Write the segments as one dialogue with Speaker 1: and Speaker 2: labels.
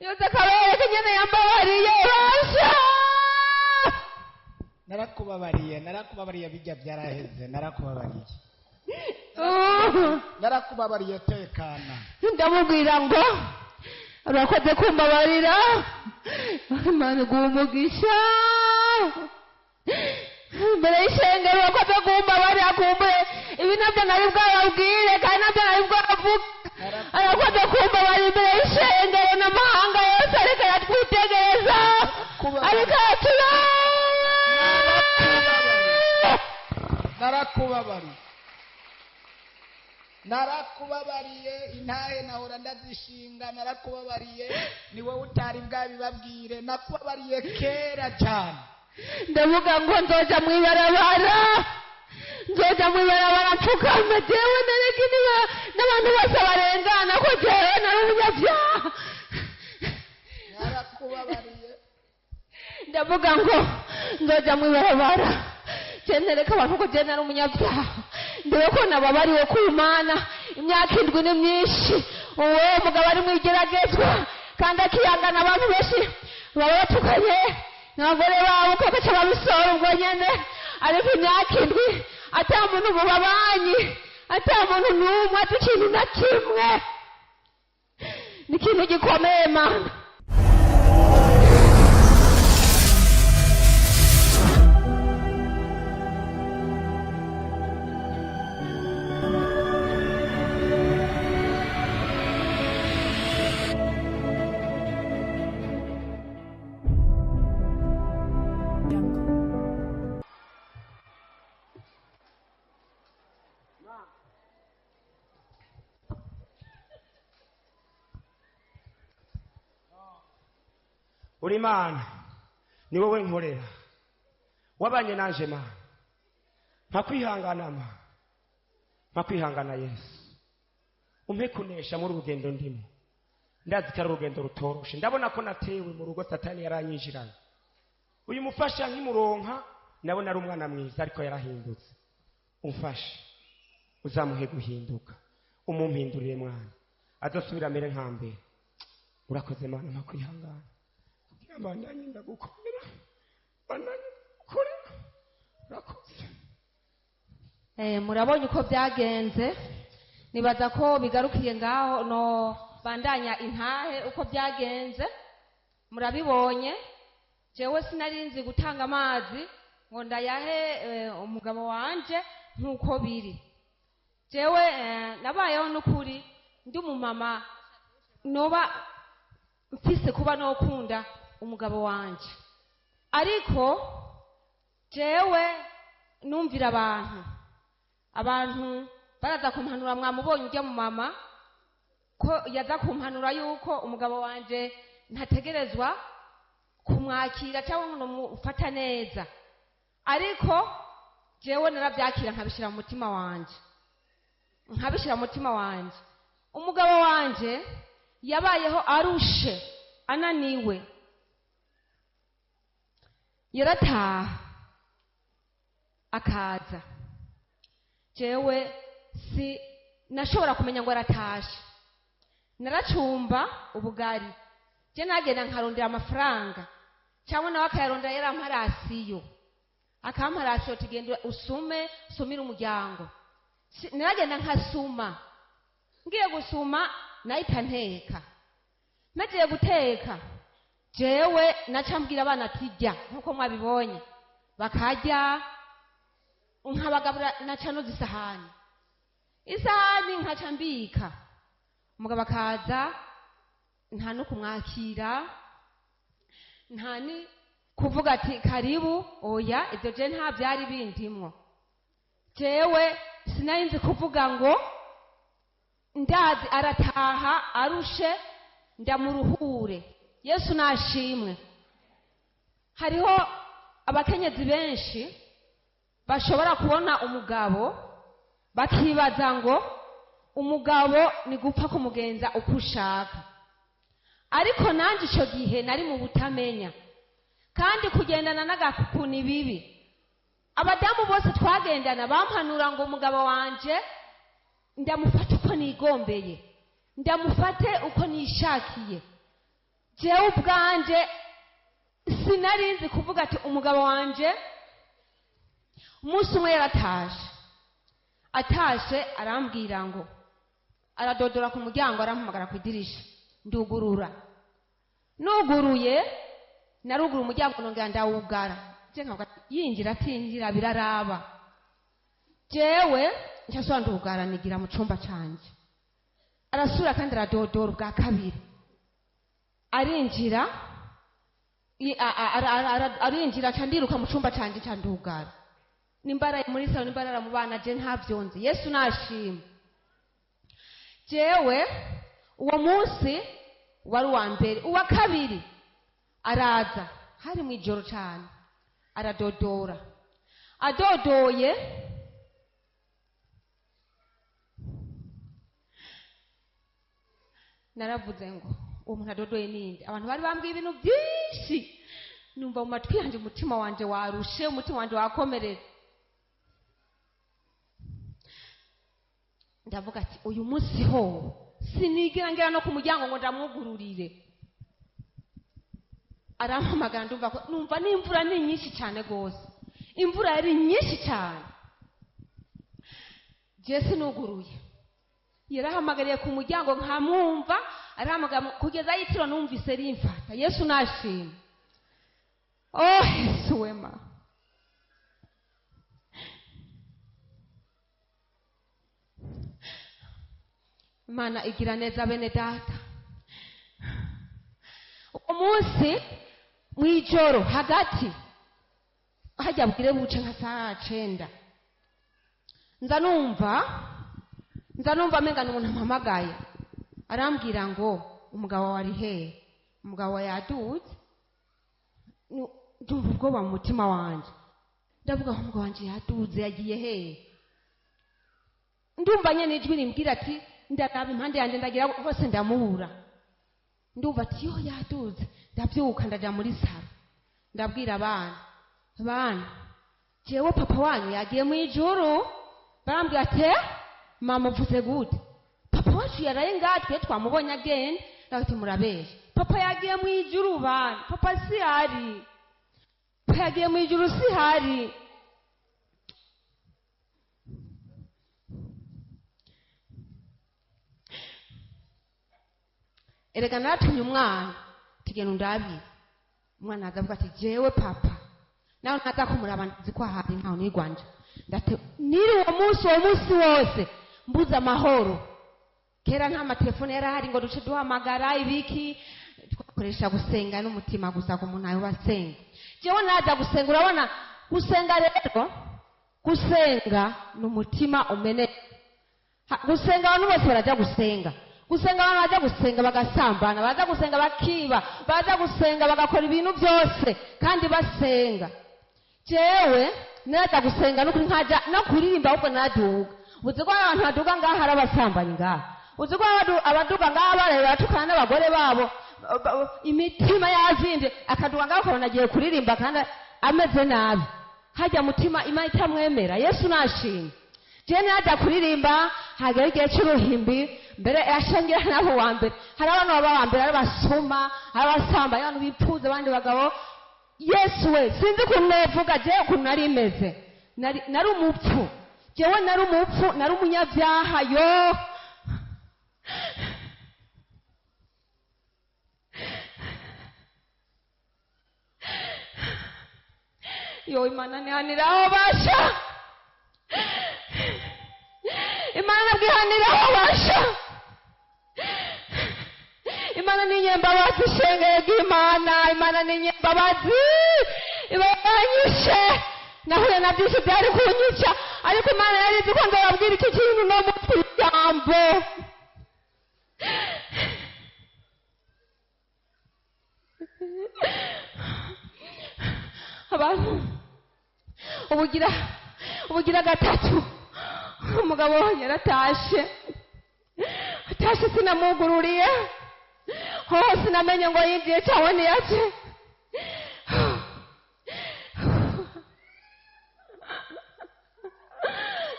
Speaker 1: Yose akabereka nyene yambabariye basha.
Speaker 2: Narakubabariye, narakubabariye, bijya byaraheze, narakubabariye, narakubabariye, tekana.
Speaker 1: Ndamubwira ngo urakoze kumbabarira, Imana iguha umugisha imbere y'ishengero, urakoze kumbabarira, kumbure ibi nabyo nari bwababwire kandi nabyo nari bwavuga. Arakoze kumbabarira imbere y'ishengero n'amahanga yose ariko aratwitegereza, ariko araturaba.
Speaker 2: Narakubabariye, narakubabariye, intahe nahora ndazishinga, narakubabariye, ni wowe utari bwabibabwire, nakubabariye kera cyane.
Speaker 1: Ndavuga ngo nzoja mw'ibarabara, nzoja mw'ibarabara mfukame jewe nereke niba n'abantu bose barengana ko jewe nari umunyabyaha.
Speaker 2: Narakubabariye.
Speaker 1: Ndavuga ngo nzoja mw'ibarabara je nereke abantu ko jewe nari umunyabyaha, ndebe ko nababariwe ku Mana. Imyaka 7 ni myinshi, uwo mugabo ari mw'igeragezwa kandi akihangana, abantu benshi baba batukanye n'abagore babo ko bagaca babisora ubwo nyene, ariko imyaka 7 ata muntu mu babanyi, ata muntu n'umwe azi ikintu na kimwe, ni ikintu gikomeye Mana.
Speaker 3: Uri Mana, ni wowe nkorera, wabanye nanje Mana, mpakwihangana Mana, mpakwihangana Yesu, umpe kunesha muri urugendo ndimo, ndazi ko ari urugendo rutoroshe, ndabona ko natewe mu rugo Satani yaranyinjiranye, uyu mufasha nkimuronka ndabona ari umwana mwiza ariko yarahindutse, umfashe uzamuhe guhinduka, umumpindurire mwana, azosubira amere nka mbere. Urakoze Mana, mpakwihangana bandanye ndagukorera, bandanye ndagukorera, urakoze.
Speaker 1: Murabonye uko byagenze, nibaza ko bigarukiye ngaho, no bandanya intahe uko byagenze murabibonye. Jewe sinarinzi gutanga amazi ngo ndayahe umugabo wanje nkuko biri. Jewe nabayeho n'ukuri ndi umumama noba mfise kuba nokunda umugabo wanje, ariko jewe numvira abantu baraza kumpanura. Mwamubonye ujya mu mama ko yaza kumpanura yuko umugabo wanje ntategerezwa kumwakira cyangwa ngo mufata neza, ariko jewe narabyakira nkabishira mu mutima wanje, nkabishira mu mutima wanje. Umugabo wanje yabayeho arushe ananiwe, yarataha akaza, jewe si nashobora kumenya ngo aratashe. Naracumba ubugari, je nagenda nkarondera amafaranga cyangwa nawe akayarondera, yaramparasiyo akamparasiyo tugenda usume usumire umuryango. Naragenda nkasuma, ngiye gusuma nahita nteka, nagiye guteka jewe naca mbwira abana ati jya, nkuko mwabibonye bakarya, nkabagabura, naca noza isahani, isahani nkaca mbika. Umugabo akaza nta no kumwakira, nta ni kuvuga ati karibu, oya, ibyo je nta byari bindimwo. Jewe sinari nzi kuvuga ngo ndazi arataha arushe ndamuruhure. Yesu nashimwe. Hariho abakenyezi benshi bashobora kubona umugabo bakibaza ngo umugabo ni gupfa kumugenza uko ushaka, ariko nanje ico gihe nari mu butamenya, kandi kugendana n'agakuku ni bibi. Abadamu bose twagendana bampanura ngo umugabo wanje ndamufate uko nigombeye, ndamufate uko nishakiye. Jewe ubwanje sinari nzi kuvuga ati umugabo wanje. Umunsi umwe yaratashe, atashe arambwira ngo aradodora ku muryango, arampamagara ku idirisha, ndugurura. Nuguruye, narugura umuryango nongera ndawugara. Je nkavuga ati, yinjira atinjira biraraba. Jewe nshasubira ndugara, nigira mu cumba canje. Arasubira kandi aradodora ubwa kabiri, arinjira, arinjira, nca ndiruka mu cumba canje, nca ndugara. Nimbara muri salo, nimbarara mu bana, je ntavyonzi. Yesu nashima. Jewe uwo munsi wari uwa mbere. Uwa kabiri araza, hari mu ijoro cane, aradodora. Adodoye, naravuze ngo uwo muntu adodoye ninde? Abantu bari bambwiye ibintu byinshi, numva mu matwi yanjye umutima wanje warushe, umutima wanje wakomeretse. Ndavuga ati uyu munsi ho sinigera ngera no ku muryango ngo ndamwugururire. Arampamagara, ndumva ko numva n'imvura ni nyinshi cyane rwose, imvura yari nyinshi cyane. Je sinuguruye. Yarahamagariye ku muryango nkamwumva arahamagara, kugeza yitiro numvise rimfata. Yesu nashima. Oh Yesu wema. Imana igira neza bene data. Umunsi mw'ijoro hagati, hajya bwire buce nka saa 9, nza numva amenga ni umuntu ampamagaye, arambwira ngo umugabo wawe ari hehe? Umugabo wawe yaduze. Ndumva ubwoba mu mutima wanje, ndavuga ngo umugabo wanje yaduze, yagiye hehe? Ndumva nyene ijwi rimbwira ati ndaraba impande yanjye, ndagira hose, ndamubura. Ndumva ati yo yaduze. Ndabyuka, ndaja muri saro, ndabwira abana: bana, jewe papa wanyu yagiye mu ijuru. Barambwira ati: "Eh, mama, uvuze gute? Papa wacu yaraye ngaha, twe twamubonye agenda." Ndavuga ati murabesha, papa yagiye mu ijuru. Bana, papa si hari, papa yagiye mu ijuru, si hari. Erega naratumye umwana, tugenda undabire. Umwana azavuga ati jewe papa nawe ntaza kumuraba, nzi ko ahari ntawe nigwanje. Ndate niri uwo munsi wose mbuze amahoro. Kera nta matelefone yari ahari ngo duce duhamagara ibiki, twakoresha gusenga n'umutima gusa ku muntu ayo basenga. Jewe naja gusenga, urabona gusenga rero, gusenga ni umutima umeneka. Gusenga abantu bose baraja gusenga. Gusenga abantu baja gusenga bagasambana, baza gusenga bakiba, baza gusenga bagakora ibintu byose kandi basenga. Jewe naja gusenga n'ukuri nkaja no kuririmba, ahubwo naduga. Uzi ko hari abantu baduga ngaha hari abasambanyi ngaha? Uzi ko abaduga ngaha bareba baratukana n'abagore babo, imitima yazimvye, akaduga ngaha ukabona agiye kuririmba kandi ameze nabi, hajya mutima Imana itamwemera. Yesu nashimye. Jewe naja kuririmba, hagera igihe cy'uruhimbi, mbere yashangira nabo wa mbere. Hari abantu baba wa mbere ari abasuma, ari abasambanyi, abantu bipfuza abandi bagabo. Yesu we, sinzi ukuntu novuga jewe ukuntu nari meze. Nari umupfu, jewe nari umupfu, nari umunyabyaha. Yo yo, Imana nihaniraho basha, Imana bwihaniraho basha. Imana ni nyembabazi, shengeye bw'Imana. Imana ni nyembabazi, iba yanyishe. Nahuye na byinshi byari kunyica, ariko Imana yari izi ko nzababwira iki kintu no mu ijambo. Abantu ubugira gatatu, umugabo yaratashe. Atashe sinamugururiye, ho sinamenye ngo yinjiye cyangwa ntiyaje.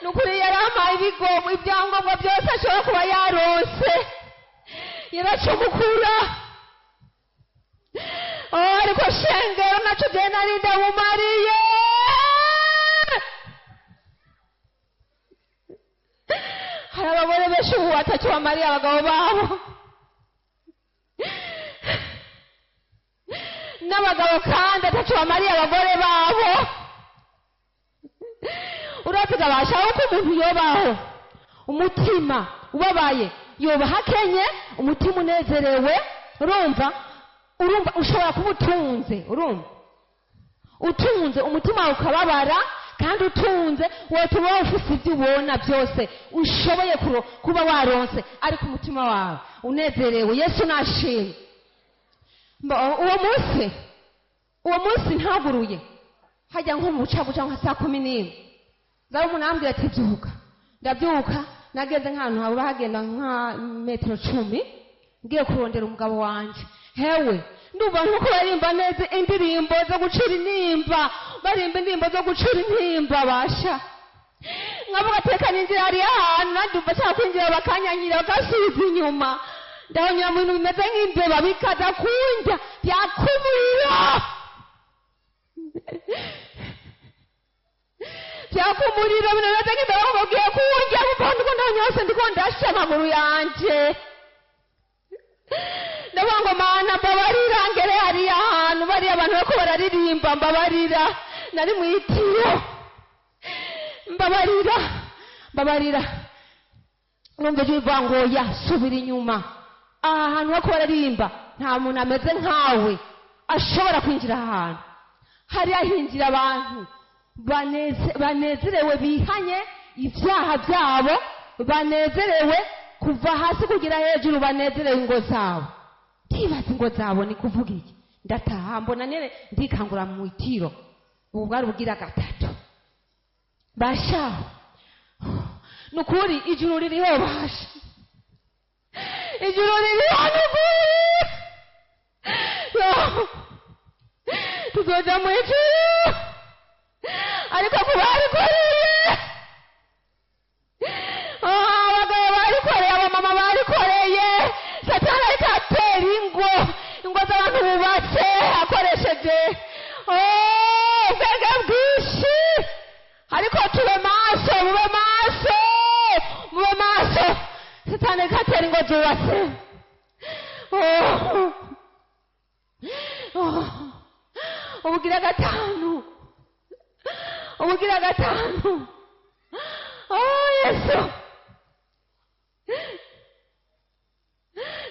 Speaker 1: Ni ukuri yarampaye ibigomo, ibyangombwa byose ashobora kuba yarose, yaracumukura. Ariko shengero naco je nari ndamumariye. Hari abagore benshi ubu batatu bamariye abagabo babo, n'abagabo kandi atatu bamariye abagore babo. Uravuga bashaka ko umuntu yobaho umutima ubabaye, yobaha akenye, umutima unezerewe. Urumva ushobora kuba utunze, urumva utunze umutima wawe ukababara, kandi utunze wotuma ufise ibyo ubona byose ushoboye kuba waronse, ariko umutima wawe unezerewe. Yesu nashimwe. Uwo munsi ntaguruye hajya nko mu bucaguca nka saa 11 zari umuntu ambwira ati byuka. Ndabyuka, nageze nk'ahantu haba hagenda nka metero 10, ngiye kurondera umugabo wanje. Hewe ndumva nkuko barimba neza indirimbo zo gucura intimba, barimba indirimbo zo gucura intimba basha. Nkavuga teka ninjira hariya ahantu, ndumva nshaka kwinjira bakanyanyira bakasubiza inyuma. Ndabonyura mu bintu bimeze nk'imbeba bikaza kundya byakumuriro, byakumuriro bimeze nk'imbeba bagiye kundya, kuko ndiko ndabonyura ndiko ndasha amaguru yanje. Ndavuga ngo Mana mbabarira, ngere hariya ahantu bariya abantu bariko bararirimba, mbabarira, nari mu itiyo, mbabarira, mbabarira. Numva ijwi rivuga ngo oya, subira inyuma. Aha hantu bariko bararirimba nta muntu ameze nkawe ashobora kwinjira aha hantu. Hariya hinjira abantu banezerewe, bihanye ibyaha byabo, banezerewe kuva hasi kugera hejuru, banezerewe ingo zabo. Ndibaza ingo zabo ni kuvuga iki? Ndataha mbona nyene ndikangura mu itiro. Ubu bwari bugira gatatu. Basha, nukuri ijuru ririho basha, ijuru ririho nukuri. Tuzoja mu ijuru, ariko kuba barikoreye, abagabo barikoreye, abamama barikoreye. Satani ariko atera ingo z'abantu bubatse akoresheje ubwenge bwinshi. Ariko tube maso, mube maso, mube maso. Satani ariko atera ingo zubatse. Ubugira gatanu, ubugira gatanu. Yesu,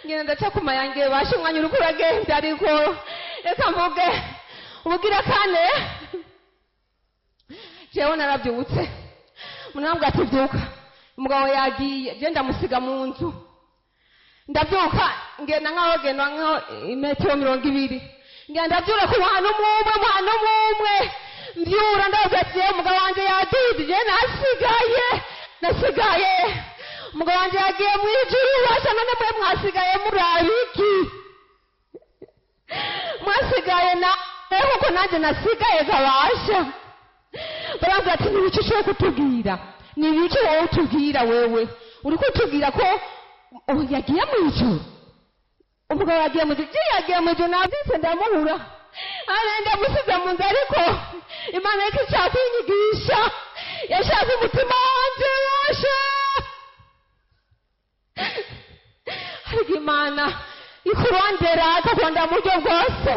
Speaker 1: ngenda ndaca ku mayange basha umwanya uriko uragenda, ariko reka mvuge ubugira kane. Jewe narabyutse, umuntu ati byuka, umugabo yagiye, je ndamusiga mu nzu. Ndabyuka ngenda nkaho genda nkaho imetero 20, ngenda ndabyura ku muhana umwe, muhana umwe mbyura, ndavuga ati umugabo wanje yaduze, nasigaye umugabo wanje yagiye mu ijuru, basha none mwe mwasigaye murabiki? Mwasigaye na kuko nanjye nasigaye kabasha. Baravuga ati ni ibiki ushobora kutubwira? Ni ibiki wowe utubwira? Wewe uri kutubwira ko yagiye mu ijuru, umugabo yagiye mu ijuru, yagiye mu ijuru, nabyise ndamubura, ndamusize mu nzu. Ariko Imana ariko ishaka kunyigisha, yashaka umutima wanje basha. Ariko Imana ikurondera ikakurondera mu buryo bwose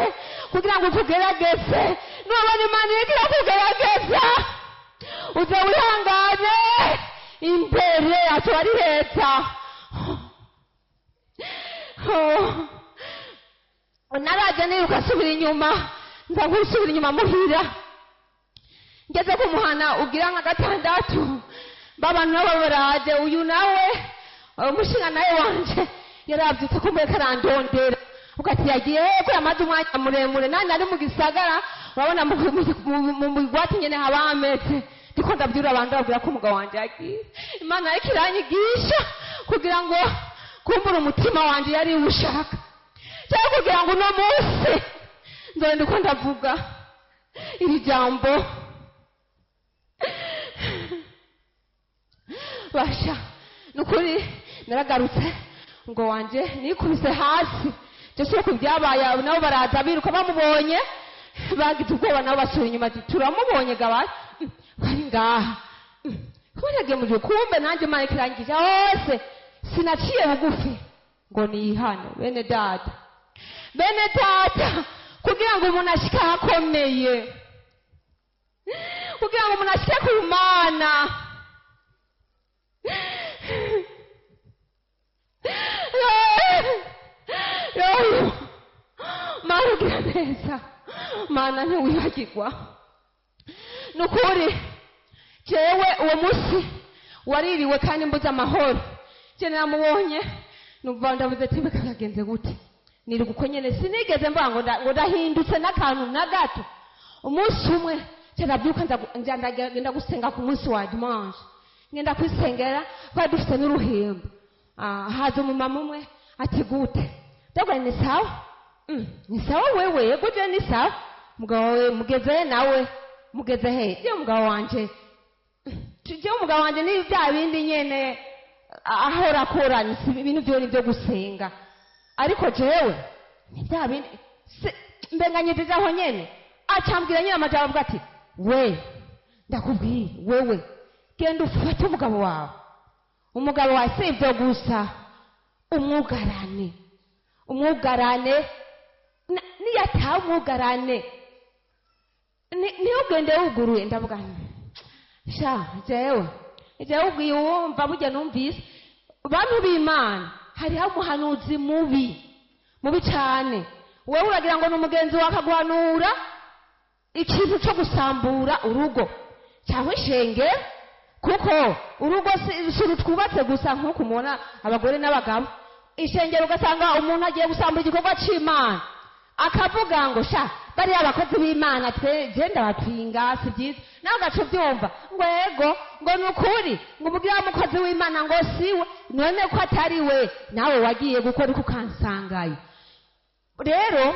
Speaker 1: kugira ngo ukugerageze. Nubona Imana iriko irakugerageza, uze wihangane, imbere yacu ari heza. Naraje niruka nsubira inyuma, nza gusubira inyuma muhira. Ngeze ku muhana ugira nka gatandatu, babantu nabo baraje. Uyu nawe umushinga nawe wanje yarabyutse kumbe karandondera, ugati yagiye ko yamaze umwanya muremure, nani nari mu gisagara, urabona mu migwati nyene haba hameze. Ndiko ndabyura abantu babwira ko umugabo wanje yagiye. Imana ariko iranyigisha kugira ngo kumbura umutima wanje yari ushaka, cyangwa kugira ngo uno munsi nzore ndiko ndavuga iri jambo. Basha, nukuri naragarutse ngo wanje nikubise hasi, Jesu ku byabaye nabo baraza biruka bamubonye, bagize ubwoba nabo basubira inyuma, ati turamubonye gabari bari ngaha kubera yagiye mu gihe. Kumbe nanjye Imana ikirangije hose, sinaciye bugufi ngo nihane. Bene data, bene data, kugira ngo umuntu ashike ahakomeye, kugira ngo umuntu ashike ku Mana, Mana ugira neza, Mana ntiwibagirwa. Ni ukuri jewe uwo munsi waririwe kandi mbuze amahoro. Je naramubonye, numva ndavuze ati mbega byagenze gute? Nirirwa uko nyene, sinigeze mvuga ngo ndahindutse n'akantu na gato. Umunsi umwe nca ndabyuka, nja ndagenda gusenga ku munsi wa dimanche, ngenda kwisengera, twari dufite n'uruhimbo. Haza umumama umwe ati gute? Ndavuga ni sawa. Ni sawa wewe? Yego je ni sawa. Mugabo we mugeze nawe mugeze he? Je mugabo wanje, je umugabo wanje ni bya bindi nyene ahora akora, ni ibintu byo ni byo gusenga, ariko jewe ni bya bindi mbenganyejeje aho nyene. Acambwira nyine amajambo avuga ati we ndakubwiye wewe, genda ufate umugabo wawe, umugabo wawe si ibyo gusa, umwugarane, umwugarane, niyataha umwugarane, niyo ugende wuguruye. Ndavuga nti sha jewe jewe ubwiye wumva burya numvise bantu b'Imana, hariho umuhanuzi mubi mubi cyane. Wewe uragira ngo ni umugenzi wawe akaguhanura ikintu cyo gusambura urugo cyangwa ishenge, kuko urugo si rutwubatse gusa nk'uko umubona abagore n'abagabo. Ishengero ugasanga umuntu agiye gusambura igikorwa cy'Imana, akavuga ngo sha bariya abakozi b'Imana twe je ndabapinga, si byiza. Nawe ugaca ubyumva ngo ego, ngo ni ukuri, ngo umubwire wa mukozi w'Imana ngo siwe, none ko atari we nawe wagiye gukora uko ukansangayo. Rero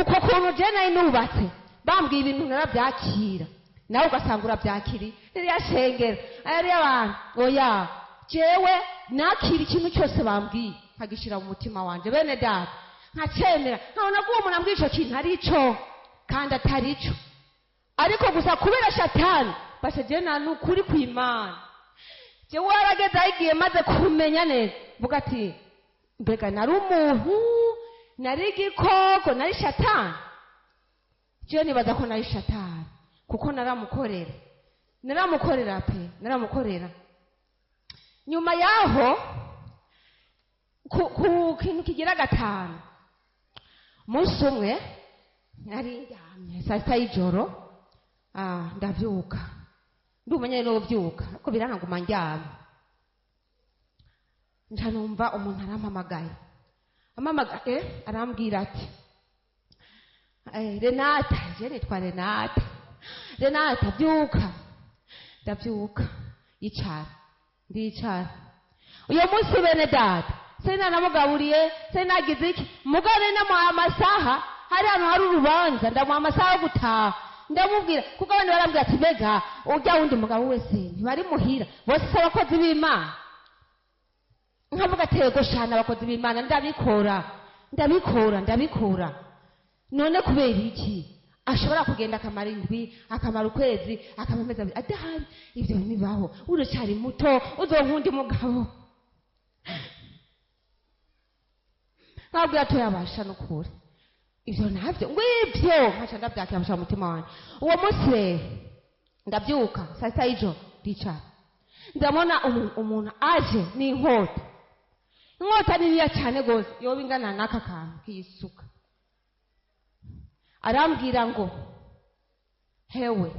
Speaker 1: uko kuntu je nari nubatse, bambwiye ibintu narabyakira, nawe ugasanga urabyakiriye. Ririya shengero ariya abantu, oya jewe nakira ikintu cyose bambwiye nkagishira mu mutima wanje. Bene data, nkacemera, nkabona ko uwo muntu ambwiye ico kintu ari ico kandi atari ico, ariko gusa kubera shatani basha je nta nukuri kw'Imana. Jewe warageze aho igihe maze kumenya neza, mvuga ati mbega nari umuntu, nari igikoko, nari shatani? Jewe nibaza ko nari shatani, kuko naramukorera, naramukorera pe, naramukorera. Nyuma yaho ku kintu kigira gatanu, umunsi umwe nari ndyamye saa sita y'ijoro, ndabyuka, ndumva nyene no byuka ariko biranaguma ndyamye, nca numva umuntu arampamagaye, ampamagaye arambwira ati Renata, je nitwa Renata, Renata byuka. Ndabyuka, yicara, ndicara. Uyo munsi bene data sinanamugaburiye, sinagize iki, mugabo namuhaye amasaha, hari ahantu hari urubanza, ndamuha amasaha yo gutaha, ndamubwira, kuko abandi barambwira ati mbega urya wundi mugabo wese ntibari muhira, bose si abakozi b'Imana? Nkavuga ati yego shana abakozi b'Imana, ndabikora, ndabikora, ndabikora. None kubera iki ashobora kugenda akamara indwi, akamara ukwezi, akamara amezi abiri adahari? Ibyo ntibibaho, uracyari muto, uzonkunda umugabo. Nkabwira tuyabasha n'ukuri ibyo nabyo, ngo ibyo nkaca ndabyakira nshira mu mutima wanjye. Uwo munsi rero ndabyuka saa sita y'ijoro, ndicara, ndabona umuntu aje n'inkota, inkota niniya cyane rwose, yoba ingana n'aka kantu k'isuka. Arambwira ngo hewe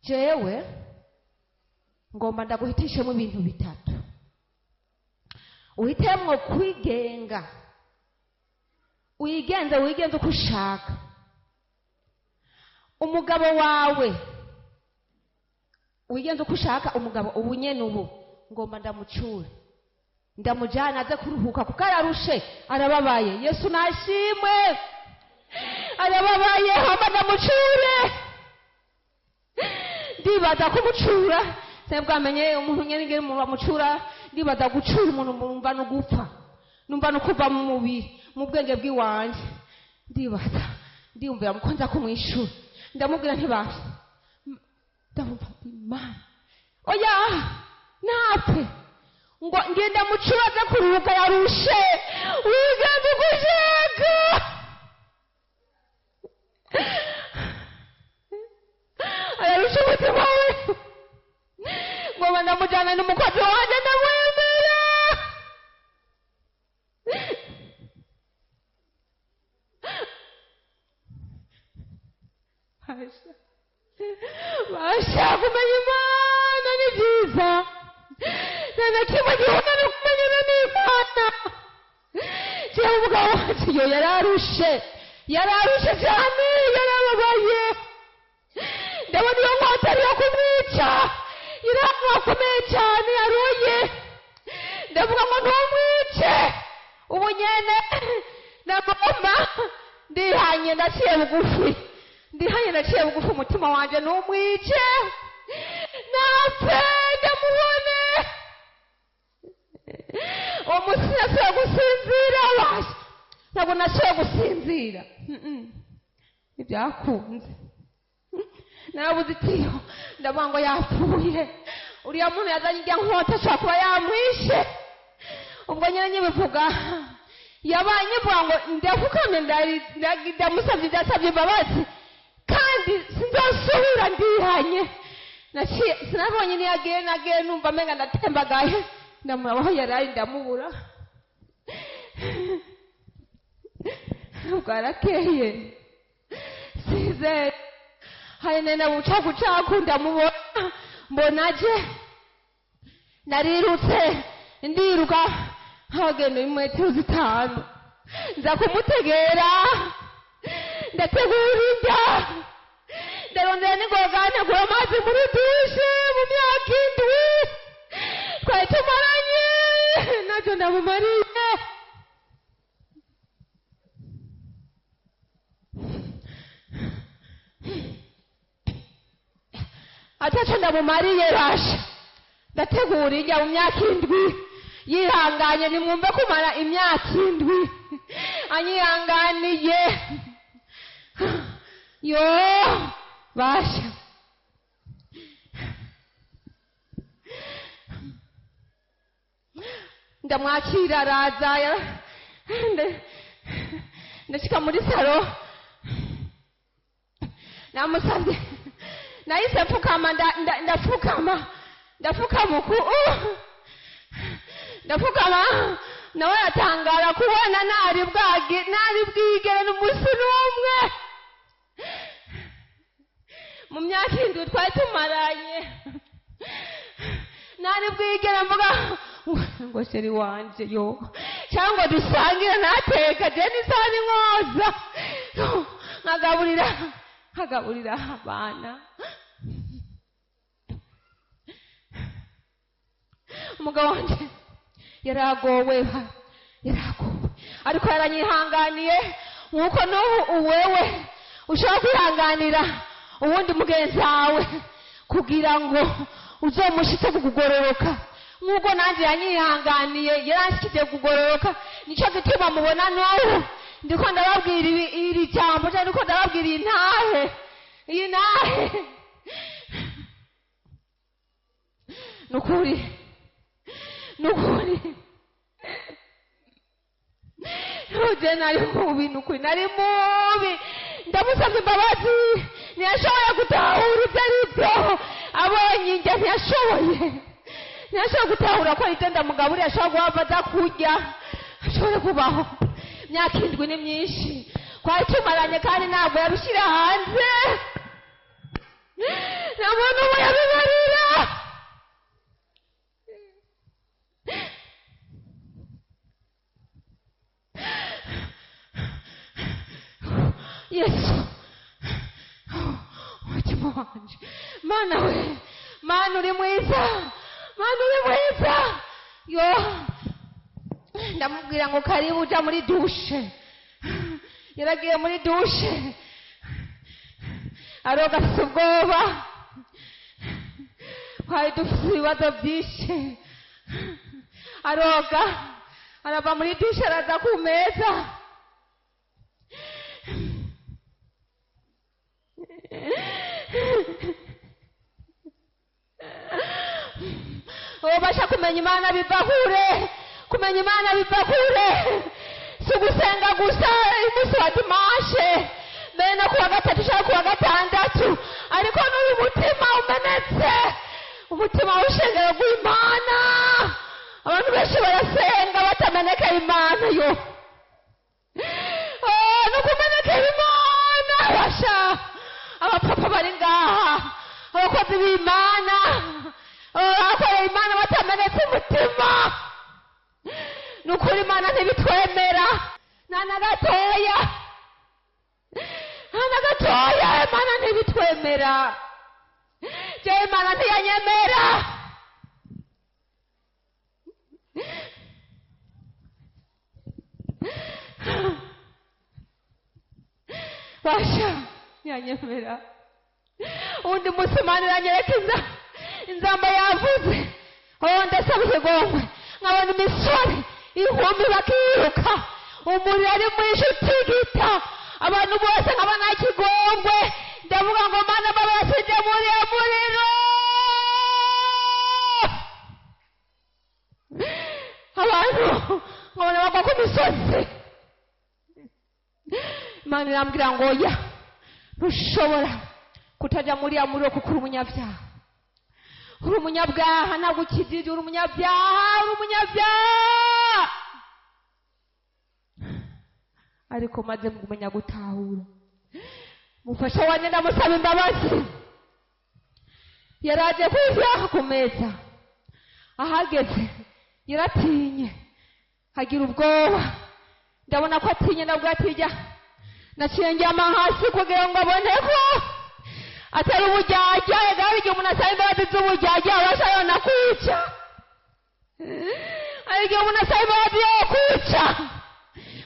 Speaker 1: jewe ngomba ndaguhitishemo ibintu bitatu, uhitemwo kwigenga, wigenze, wigenze uko ushaka, umugabo wawe wigenze uko ushaka, umugabo ubu nyene ubu ngomba ndamucure, ndamujyana aze kuruhuka kuko ararushe, arababaye. Yesu nashimwe, arababaye, hama ndamucure. Ndibaza kumucura, sinabwamenye umuntu nyene ingene umuntu bamucura. Ndibaza gucura umuntu, numva no gupfa, numva no kuva mu mubiri. Mu bwenge bw'iwanje ndibaza, ndiyumvira muko nza kumwishura, ndamubwira ntibasha. Ndamubwira nti Mana, oya, ntapfe, ngo ngenda mucubaze kuruhuka, yarushe, wigenze uko ushaka. Ararusha umutima we, ngo ndamujyana n'umukozi wanjye, ndamwemera. Basha, kumenya Imana ni byiza, nta na kimwe gihuna no kumenyana n'Imana. Cyangwa umugabo wacu yo yararushe, yararushe cyane, yarababaye. Ndabona iyo nkota ariyo kumwica, iri ahantu hakomeye cyane yaruye. Ndavuga ngo ntumwice ubu nyene, ndagomba ndihanye, ndaciye bugufi, ndihanye, ndaciye bugufi, umutima wanjye ntumwice, napfe ndamubone. Uwo munsi nashoboye gusinzira, basha, ntabwo nashoboye gusinzira. Ntibyakunze, narabuze itiyo, ndavuga ngo yapfuye, uriya muntu yazanye ijya nkota ashobora kuba yamwishe. Ubwo nyine nyibivuga, yabaye nyivuga ngo ndafukamye, ndamusabye, ndasabye imbabazi kandi sinzosubira, ndihanye. Naciye sinabonye niyagiye, nagiye numva amenga ndatembagaye, ndamuraba aho yari ari ndamubura. Bwarakeye size hari nena bucakucaku, ndamubona, mbona aje, narirutse, ndiruka nk'abagenda imetero 5, nza kumutegera, ndategura indya, ndarondera n'ingoga, ntegura amazi muri dushe. Mu myaka 7 twari tumaranye nabyo ndamumariye. Ataco ndamumariye rasha, ndategura indya mu myaka 7 yihanganye. Nimwumve, kumara imyaka 7 anyihanganiye, yo basha. Ndamwakira araza, ndashika muri saro, namusabye, nahise mfukama, ndafukama, ndafukama uku, ndafukama, nawe aratangara kubona ntari bwagi, ntari bwigere n'umunsi n'umwe mu myaka 7 twari tumaranye, ntari bwigere mvuga ngo chéri wanje yo, cyangwa dusangire, nateka je n'isahani nkoza, nkagaburira, nkagaburira abana. Umugabo wanje yaragowe, yaragowe, ariko yaranyihanganiye nk'uko n'ubu uwewe ushobora kwihanganira uwundi mugenzi wawe kugira ngo uzomushitse kugororoka, nk'uko nanjye yanyihanganiye, yaranshikije kugororoka. Nicyo gituma mubona n'ubu ndiko ndababwira iri jambo, cyangwa ndiko ndababwira iyi ntahe, iyi ntahe. Nukuri, nukuri uje nari mubi, nukuri nari mubi. Ndamusabye imbabazi, ntiyashoboye gutahura ibyo ari byo. Abonye injya, ntiyashoboye gutahura ko ibyo ndamugaburiye ashobora guhava aza kurya, ashobora kubaho. Imyaka 7 ni myinshi twari tumaranye, kandi ntabwo yabishyira hanze, nta muntu ubu yabibarira. Yesu, umutima wanje, Mana we, Mana uri mwiza, Mana uri mwiza. Yo, ndamubwira ngo karibu uja muri dushe. Yaragiye muri dushe, aroga afise ubwoba, twari dufise ibibazo byinshi. Aroga, arava muri dushe, araza ku meza. Ubasha kumenya Imana biva kure, kumenya Imana biva kure, si ugusenga gusa umunsi wa dimanche mbere no kuwa gatatu cyangwa kuwa gatandatu, ariko n'uyu mutima umenetse, umutima w'ushengero rw'Imana. Abantu benshi barasenga batamenekeye Imana yo. No kumenekera Imana basha abapapa bari ngaha, abakozi b'Imana bakorera Imana batamenetse umutima. Ni ukuri Imana ntibitwemera nta na gatoya, nta na gatoya. Imana ntibitwemera, jewe Imana ntiyanyemera. Basha ntiyanyemera. Undi munsi Imana iranyereka inzamba yavuze, ndasaba ikigongwe, nkabona imisore inkumi bakiruka, umuriro ari mwinshi utigita, abantu bose nkabona ikigongwe. Ndavuga ngo Mana babasije muri ya muriro. Abantu nkabona bagwa ku misozi. Imana irambwira ngo oya, ntushobora kutajya muri ya muriro kuko uri umunyabyaha, uri umunyabyaha, ntabwo ukijije, uri umunyabyaha, uri umunyabyaha. Ariko maze kumenya gutahura, mufasha wanjye ndamusaba imbabazi. Yaraje kurya ku meza, ahageze yaratinye, agira ubwoba. Ndabona ko atinye, ndabwo atijya, naciye njyama hasi kugira ngo abone ko atari ubujyajya. Ega hari igihe umuntu asaba imbabazi z'ubujyajya abasha yona kwica, hari igihe umuntu asaba imbabazi yo kwica,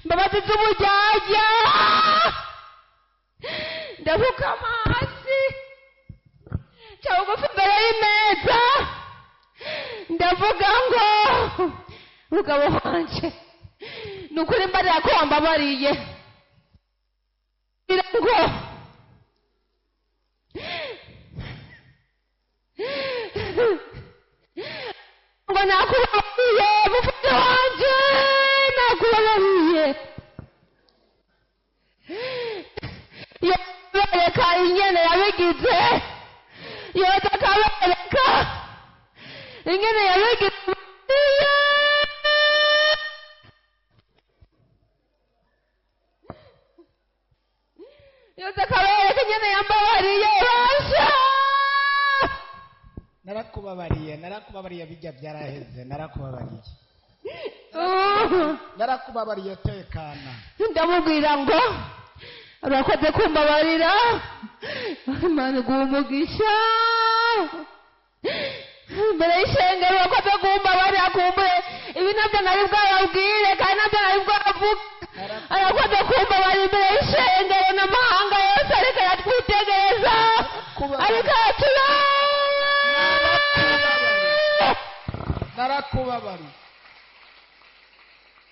Speaker 1: imbabazi z'ubujyajya. Ndafukama hasi, nca bugufi imbere y'imeza, ndavuga ngo mugabo wanje, ni ukuri mbarira ko wambabariye. Ngo ngo nakubabariye mufasha wanje, nakubabariye. Yobereka ingene yabigize, yoza akabereka ingene yabigize. Yoza akabereka ingene yambabariye. Basha
Speaker 2: narakubabariye, narakubabariye, bijya byaraheze, narakubabariye, narakubabariye, tekana.
Speaker 1: Ndamubwira ngo urakoze kumbabarira, Imana iguhe umugisha. Imbere y'ishengero urakoze kumbabarira, kumbure ibi nabyo nari bwababwire kandi nabyo nari bwavuga. Arakoze kumbabarira imbere y'ishengero n'amahanga yose ariko aratwitegereza, ariko aratureba.
Speaker 2: Narakubabariye,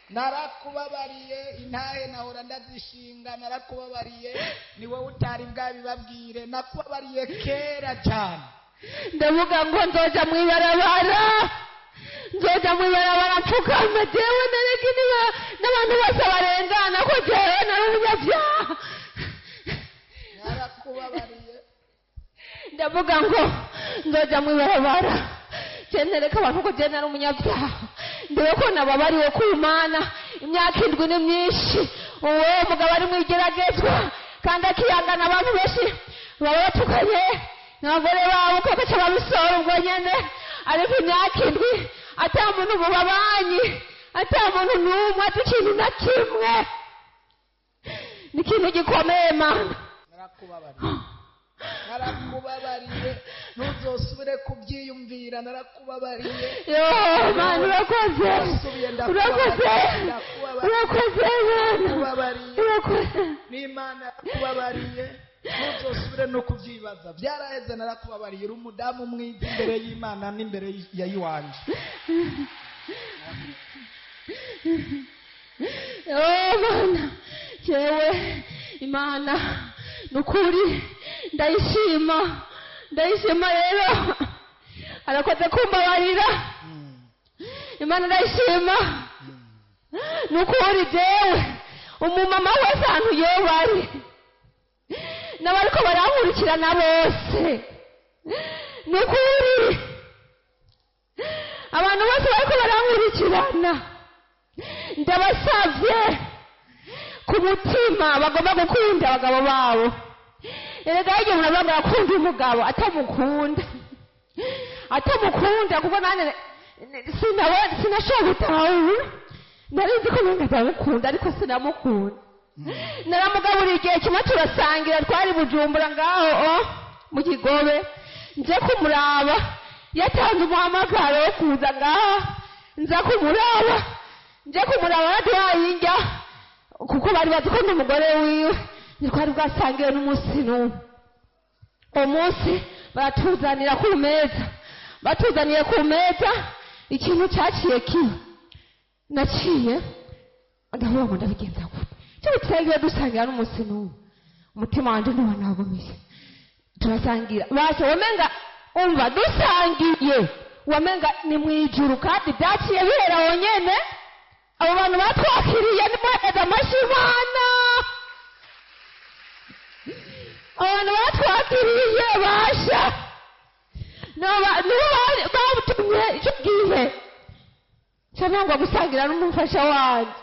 Speaker 2: narakubabariye, intahe nahora ndazishinga, narakubabariye, ni wowe utari bwabibabwire, nakubabariye kera cyane.
Speaker 1: Ndavuga ngo nzoja mu ibarabara, nzoja mu ibarabara mfukama, jewe nereke niba n'abantu bose barengana ko jewe nari umunyabyaha.
Speaker 2: Narakubabariye.
Speaker 1: Ndavuga ngo nzoja mu ibarabara nereka abantu ko jewe nari umunyabyaha, ndebe ko nababariwe ku Mana. Imyaka 7 ni myinshi, uwo mugabo ari mu igeragezwa kandi akihangana. Abantu benshi baba batukanye n'abagore babo ko baca babisora ubwo nyene, ariko imyaka 7 ata muntu mu babanyi, ata muntu n'umwe azi ikintu na kimwe. Ni ikintu gikomeye Mana.
Speaker 2: Narakubabariye, narakubabariye, ntuzosubire kubyiyumvira, narakubabariye.
Speaker 1: Yo Mana urakoze, urakoze, urakoze Mana, urakoze.
Speaker 2: N'Imana yakubabariye, ntuzosubire no kubyibaza, byaraheze, narakubabariye. Uri umudamu mwiza imbere y'Imana n'imbere ya iwanje.
Speaker 1: Yo Mana, jewe Imana nukuri Ndayishima, ndayishima rero arakoze kumbabarira. Imana ndayishima. Nukuri jewe umumama wese ahantu yoba ari n'abariko barankurikirana bose, nukuri abantu bose bariko barankurikirana ndabasavye ku mutima bagomba gukunda abagabo babo. Erega igihe umuntu avuga ngo arakunda umugabo atamukunda, atamukunda, kuko nanjye sinashobora gutahura. Nari nzi ko umenga ndamukunda ariko sinamukunda. Naramugaburiye igihe kimwe turasangira, twari Bujumbura ngaho mu Kigobe, nje kumuraba yatanze umuhamagaro wo kuza ngaha, nza kumuraba, nje kumuraba yaduhaye indya kuko bari bazi ko ndi umugore wiwe. Ntitwari bwasangiwe n'umunsi n'umwe. Uwo munsi baratuzanira ku meza, batuzaniye ku meza ikintu cyaciye kiba, naciye ndavuga ngo ndabigenza gute cyo tutagiye dusangira n'umunsi n'umwe. Umutima wanje ntiwanagumiye, turasangira basha wamenga umva dusangiye wamenga ni mu ijuru, kandi byaciye bihera wonyene. Abo bantu batwakiriye nimuhereza amashyi Imana. Abantu batwakiriye basha nibo batumye icyo gihe cyangwa gusangira n'umufasha wanjye.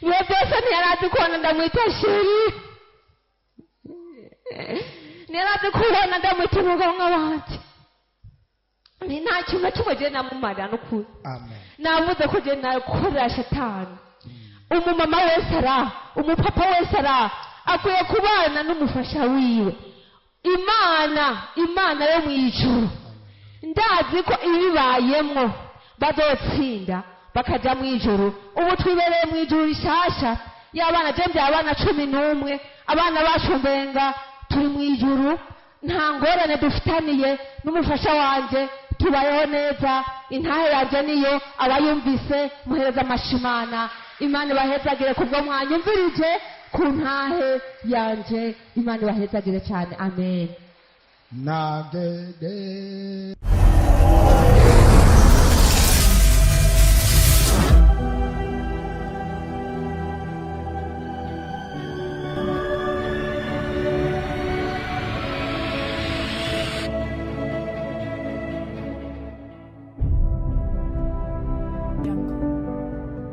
Speaker 1: Ibihe byose ntiyarazi kubona ndamwita chéri, ntiyarazi kubona ndamwita umugabo wanjye. Ni nta kintu na kimwe jye namumarira n'ukuri.
Speaker 2: Amen.
Speaker 1: Navuze ko jye nakorera shatani. Umumama wese ara, umupapa wese ara akwiye kubana n'umufasha wiwe. Imana, Imana yo mu ijuru ndazi ko ibibayemwo bazotsinda bakaja mu ijuru. Ubu twibereye mu ijuru rishasha y'abana. Je mbyaye abana 11, abana bacu mbenga turi mu ijuru, nta ngorane dufitaniye n'umufasha wanje, tubayeho neza. Intahe yanje niyo abayumvise muhereza amashimana. Imana ibahezagire kubwo mwanyumvirije ku ntahe yanje. Imana ibahezagire cyane. Amen.
Speaker 2: Nagede.